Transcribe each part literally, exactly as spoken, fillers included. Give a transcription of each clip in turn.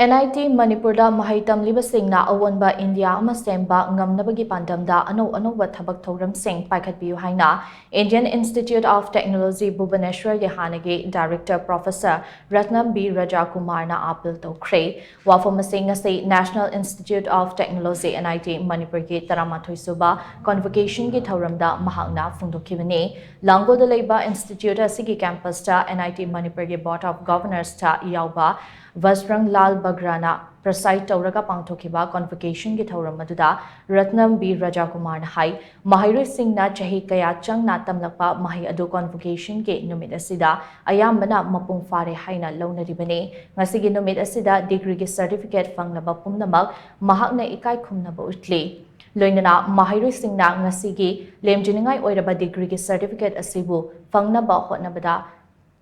And I T ꯃꯅꯤꯄꯨꯔꯗ ꯃꯍꯩ ꯇꯝꯂꯤꯕꯁꯤꯡꯅ ꯑꯑꯣꯟꯕ ꯏꯟꯗꯤꯌꯥ ꯑꯃ ꯁꯦꯝꯕ ꯉꯝꯅꯕꯒꯤ ꯄꯥꯟꯗꯝꯗ ꯑꯅꯧ ꯑꯅꯧꯕ ꯊꯕꯛ ꯊꯧꯔꯝꯁꯤꯡ ꯄꯥꯏꯈꯠꯄꯤꯌꯨ ꯍꯥꯏꯅ Indian Institute of Technology ꯚꯨꯕꯅꯦꯁ꯭ꯋꯔꯒꯤ ꯍꯥꯟꯅꯒꯤ Director Professor ꯔꯠꯅꯝ ꯕꯤ ꯔꯖꯥꯀꯨꯃꯥꯔꯅ ꯑꯥꯄꯤꯜ ꯇꯧꯈ꯭ꯔꯦ꯫ ꯋꯥꯐꯝ ꯑꯁꯤ ꯉꯁꯤ National Institute of Technology, N I T, ꯃꯅꯤꯄꯨꯔꯒꯤ ꯇꯔꯥꯃꯥꯊꯣꯏ ꯁꯨꯕ Convocationꯒꯤ ꯊꯧꯔꯝꯗ ꯃꯍꯥꯛꯅ ꯐꯣꯡꯗꯣꯛꯈꯤꯕꯅꯤ꯫ ꯂꯥꯡꯒꯣꯜꯗ ꯂꯩꯕ institute ꯑꯁꯤꯒꯤ campusꯇ N I T ꯃꯅꯤꯄꯨꯔꯒꯤ Board of Governorsꯇ ꯌꯥꯎꯕ ꯕꯖꯔꯪ ꯂꯥꯜ ꯕꯒ꯭ꯔꯥꯅ preside ꯇꯧꯔꯒ ꯄꯥꯡꯊꯣꯛꯈꯤꯕ Convocationꯒꯤ ꯊꯧꯔꯝ ꯑꯗꯨꯗ ꯔꯠꯅꯝ ꯕꯤ ꯔꯖꯥꯀꯨꯃꯥꯔꯅ ꯍꯥꯏ, ꯃꯍꯩꯔꯣꯏꯁꯤꯡꯅ ꯆꯍꯤ ꯀꯌꯥ ꯆꯪꯅ ꯇꯝꯂꯛꯄ ꯃꯍꯩ ꯑꯗꯨ Convocationꯒꯤ ꯅꯨꯃꯤꯠ ꯑꯁꯤꯗ ꯑꯌꯥꯝꯕꯅ ꯃꯄꯨꯡ ꯐꯥꯔꯦ ꯍꯥꯏꯅ ꯂꯧꯅꯔꯤꯕꯅꯤ꯫ ꯉꯁꯤꯒꯤ ꯅꯨꯃꯤꯠ ꯑꯁꯤꯗ degreeꯒꯤ certificate ꯐꯪꯂꯕ ꯄꯨꯝꯅꯃꯛ ꯃꯍꯥꯛꯅ ꯏꯀꯥꯏ ꯈꯨꯝꯅꯕ ꯎꯠꯂꯤ꯫ ꯂꯣꯏꯅꯅ ꯃꯍꯩꯔꯣꯏꯁꯤꯡꯅ ꯉꯁꯤꯒꯤ ꯂꯦꯝꯖꯅꯤꯡꯉꯥꯏ ꯑꯣꯏꯔꯕ degreeꯒꯤ certificate ꯑꯁꯤꯕꯨ ꯐꯪꯅꯕ ꯍꯣꯠꯅꯕꯗ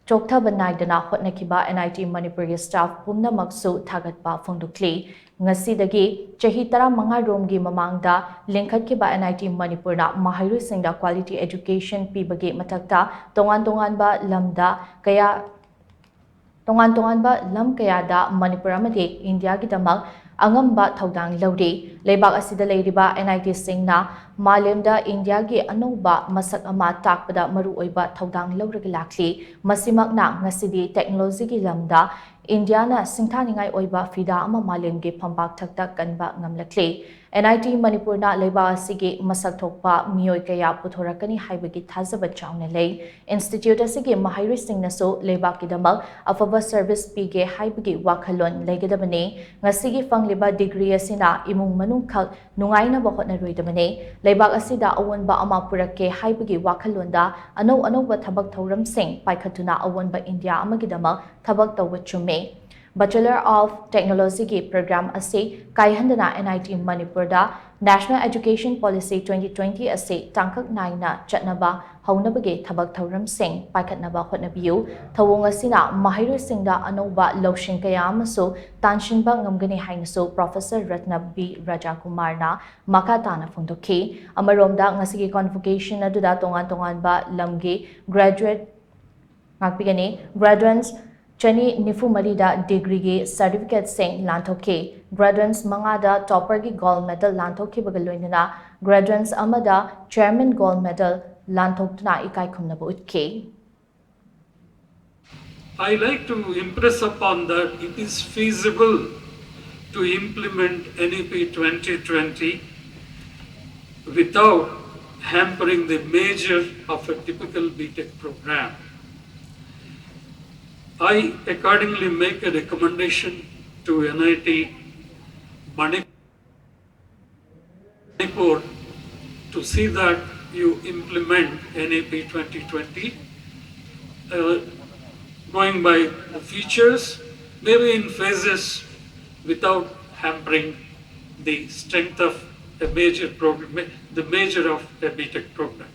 ꯆꯣꯛꯊꯕ ꯅꯥꯏꯗꯅ ꯍꯣꯠꯅꯈꯤꯕ N I T ꯃꯅꯤꯄꯨꯔꯒꯤ staff ꯄꯨꯝꯅꯃꯛꯁꯨ ꯊꯥꯒꯠꯄ ꯐꯣꯡꯗꯣꯛꯂꯤ꯫ ꯉꯁꯤꯗꯒꯤ ꯆꯍꯤ ꯇꯔꯥꯃꯉꯥ ꯔꯣꯝꯒꯤ ꯃꯃꯥꯡꯗ ꯂꯤꯡꯈꯠꯈꯤꯕ N I T ꯃꯅꯤꯄꯨꯔꯅ ꯃꯍꯩꯔꯣꯏꯁꯤꯡꯗ quality education ꯄꯤꯕꯒꯤ ꯃꯊꯛꯇ ꯇꯣꯉꯥꯟ ꯇꯣꯉꯥꯟꯕ ꯂꯝꯗ ꯀꯌꯥ, ꯇꯣꯉꯥꯟ ꯇꯣꯉꯥꯟꯕ ꯂꯝ ꯀꯌꯥꯗ ꯃꯅꯤꯄꯨꯔ ꯑꯃꯗꯤ ꯏꯟꯗꯤꯌꯥꯒꯤꯗꯃꯛ ꯑꯉꯝꯕ ꯊꯧꯗꯥꯡ ꯂꯧꯔꯤ꯫ ꯂꯩꯕꯥꯛ ꯑꯁꯤꯗ ꯂꯩꯔꯤꯕ N I Tꯁꯤꯡꯅ ꯃꯥꯂꯦꯝꯗ ꯏꯟꯗꯤꯌꯥꯒꯤ ꯑꯅꯧꯕ ꯃꯁꯛ ꯑꯃ ꯇꯥꯛꯄꯗ ꯃꯔꯨꯑꯣꯏꯕ ꯊꯧꯗꯥꯡ ꯂꯧꯔꯒ ꯂꯥꯛꯂꯤ꯫ ꯃꯁꯤꯃꯛꯅ ꯉꯁꯤꯗꯤ technologyꯒꯤ ꯂꯝꯗ ꯏꯟꯗꯤꯌꯥꯅ ꯁꯤꯡꯊꯥꯅꯤꯡꯉꯥꯏ ꯑꯣꯏꯕ ꯐꯤꯗꯥ ꯑꯃ ꯃꯥꯂꯦꯝꯒꯤ ꯐꯝꯄꯥꯛ ꯊꯛꯇ ꯀꯟꯕ ꯉꯝꯂꯛꯂꯤ꯫ N I T ꯃꯅꯤꯄꯨꯔꯅ ꯂꯩꯕꯥꯛ ꯑꯁꯤꯒꯤ ꯃꯁꯛ ꯊꯣꯛꯄ ꯃꯤꯑꯣꯏ ꯀꯌꯥ ꯄꯨꯊꯣꯔꯛꯀꯅꯤ ꯍꯥꯏꯕꯒꯤ ꯊꯥꯖꯕ ꯆꯥꯎꯅ ꯂꯩ꯫ Institute ꯑꯁꯤꯒꯤ ꯃꯍꯩꯔꯣꯏꯁꯤꯡꯅꯁꯨ ꯂꯩꯕꯥꯛꯀꯤꯗꯃꯛ ꯑꯐꯕ service ꯄꯤꯒꯦ ꯍꯥꯏꯕꯒꯤ ꯋꯥꯈꯜꯂꯣꯟ ꯂꯩꯒꯗꯕꯅꯤ꯫ ꯉꯁꯤꯒꯤ ꯐꯪꯂꯤꯕ degree ꯑꯁꯤꯅ ꯏꯃꯨꯡ ꯃꯅꯨꯡꯈꯛ ꯅꯨꯡꯉꯥꯏꯅꯕ ꯍꯣꯠꯅꯔꯣꯏꯗꯕꯅꯤ꯫ ꯂꯩꯕꯥꯛ ꯑꯁꯤꯗ ꯑꯑꯣꯟꯕ ꯑꯃ ꯄꯨꯔꯛꯀꯦ ꯍꯥꯏꯕꯒꯤ ꯋꯥꯈꯜꯂꯣꯟꯗ ꯑꯅꯧ ꯑꯅꯧꯕ ꯊꯕꯛ ꯊꯧꯔꯝꯁꯤꯡ ꯄꯥꯏꯈꯠꯇꯨꯅ ꯑꯑꯣꯟꯕ ꯏꯟꯗꯤꯌꯥ ꯑꯃꯒꯤꯗꯃꯛ ꯊꯕꯛ ꯇꯧꯕ ꯆꯨꯝꯃꯤ꯫ Bachelor of Technologyꯒꯤ program ꯑꯁꯤ ꯀꯥꯏꯍꯟꯗꯅ N I T ꯃꯅꯤꯄꯨꯔꯗ National Education Policy twenty twenty ꯑꯁꯤ ꯇꯥꯡꯀꯛ ꯅꯥꯏꯅ ꯆꯠꯅꯕ ꯍꯧꯅꯕꯒꯤ ꯊꯕꯛ ꯊꯧꯔꯝꯁꯤꯡ ꯄꯥꯏꯈꯠꯅꯕ ꯍꯣꯠꯅꯕꯤꯌꯨ꯫ ꯊꯧꯑꯣꯡ ꯑꯁꯤꯅ ꯃꯍꯩꯔꯣꯏꯁꯤꯡꯗ ꯑꯅꯧꯕ ꯂꯧꯁꯤꯡ ꯀꯌꯥ ꯑꯃꯁꯨ ꯇꯥꯟꯁꯤꯟꯕ ꯉꯝꯒꯅꯤ ꯍꯥꯏꯅꯁꯨ Professor ꯔꯠꯅ ꯕꯤ ꯔꯖꯥꯀꯨꯃꯥꯔꯅ ꯃꯈꯥ ꯇꯥꯅ ꯐꯣꯡꯗꯣꯛꯈꯤ꯫ ꯑꯃꯔꯣꯝꯗ ꯉꯁꯤꯒꯤ Convocation ꯑꯗꯨꯗ ꯇꯣꯉꯥꯟ ꯇꯣꯉꯥꯟꯕ ꯂꯝꯒꯤ graduate, ꯉꯥꯛꯄꯤꯒꯅꯤ, graduates, ꯆꯅꯤ ꯅꯤꯐꯨ ꯃꯔꯤꯗ ꯗꯤꯒ꯭ꯔꯤꯒꯤ ꯁꯔꯇꯤꯐꯤꯀꯦꯠꯁꯤꯡ ꯂꯥꯟꯊꯣꯛꯈꯤ꯫ ꯒ꯭ꯔꯦꯖꯨꯑꯦꯟꯁ ꯃꯉꯥꯗ ꯇꯣꯄꯔꯒꯤ ꯒꯣꯜ ꯃꯦꯗꯜ ꯂꯥꯟꯊꯣꯛꯈꯤꯕꯒ ꯂꯣꯏꯅꯅ ꯒ꯭ꯔꯦꯖꯨꯑꯦꯟꯁ ꯑꯃꯗ ꯆꯦꯌꯔꯃꯦꯟ ꯒꯣꯜ ꯃꯦꯗꯜ ꯂꯥꯟꯊꯣꯛꯇꯨꯅ ꯏꯀꯥꯏ ꯈꯨꯝꯅꯕ ꯎꯠꯈꯤ꯫ I like to impress upon that it is feasible to implement N E P twenty twenty without hampering the major of a typical B Tech program. I accordingly make a recommendation to N I T Manipur to see that you implement N E P twenty twenty, uh, going by the features, maybe in phases, without hampering the strength of a major program, the major of a B Tech program.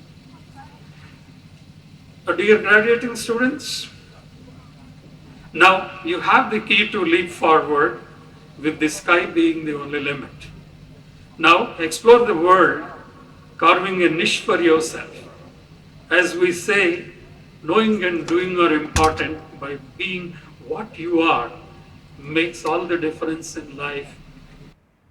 Uh, dear graduating students, now you have the key to leap forward, with the sky being the only limit. Now explore the world, carving a niche for yourself. As we say, knowing and doing are important. By being what you are makes all the difference in life,